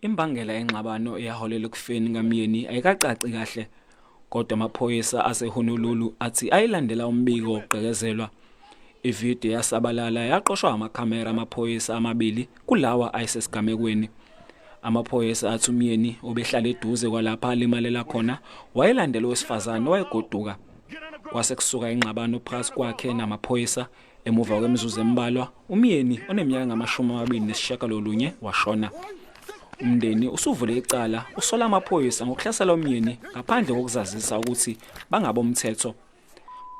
Imbangela yengxabano eyaholela ekufeni kaMyeni ayikacaci kahle, kodwa amaphoyisa aseHonolulu athi ayilandela umbiko wokugqekezelwa. Ividiyo yasabalala yaqoshwa amakhamera amaphoyisa amabili kulawa ayesesigamekweni. Amaphoyisa athi uMyeni obehlala eduze kwalapha alimalela khona wayelandela owesifazane owayegoduka. Kwase kusuka ingxabano phakathi kwakhe namaphoyisa. Emuva kwemizuzu embalwa, uMyeni oneminyaka engama-29 washona. Umndeni usuvule icala usola amaphoyisa ngokuhlasela uMyeni ngaphandle kokuzazisa ukuthi bangabomthetho.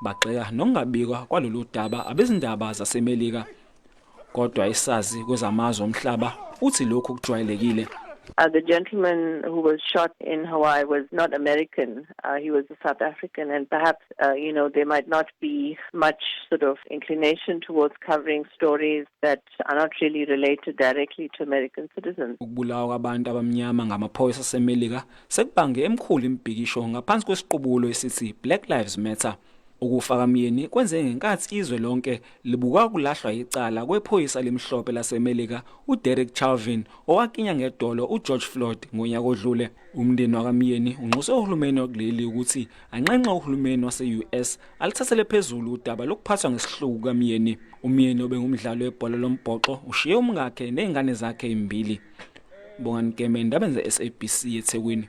Bagxeka nokungabikwa kwalolu daba abezindaba zaseMelika. Kodwa isazi kwezamazwe omhlaba uthi lokhu kujwayelekile. The gentleman who was shot in Hawaii was not American. He was a South African, and perhaps, there might not be much sort of inclination towards covering stories that are not really related directly to American citizens. Ukubulawa kwabantu abamnyama ngamaphoyisa aseMelika sekubange emkhulu imibhikisho ngaphansi kwesiqubulo esithi Black Lives Matter. Ukufa kaMyeni kwenzeke ngenkathi izwe lonke libuka ukulahlwa yicala kwephoyisa limhlophe laseMelika uDerek Chauvin owakinya ngedolo uGeorge Floyd ngonyaka odlule. Umndeni wakaMyeni unxuse uhulumeni wakuleli ukuthi anxenxe uhulumeni wase-US alithathele phezulu udaba lokuphathwa ngesihluku kaMyeni. UMyeni obengumdlali webhola lombhoxo ushiye umkakhe nezingane zakhe ezimbili. Bongani Geme, endabeni ze-SABC eThekwini.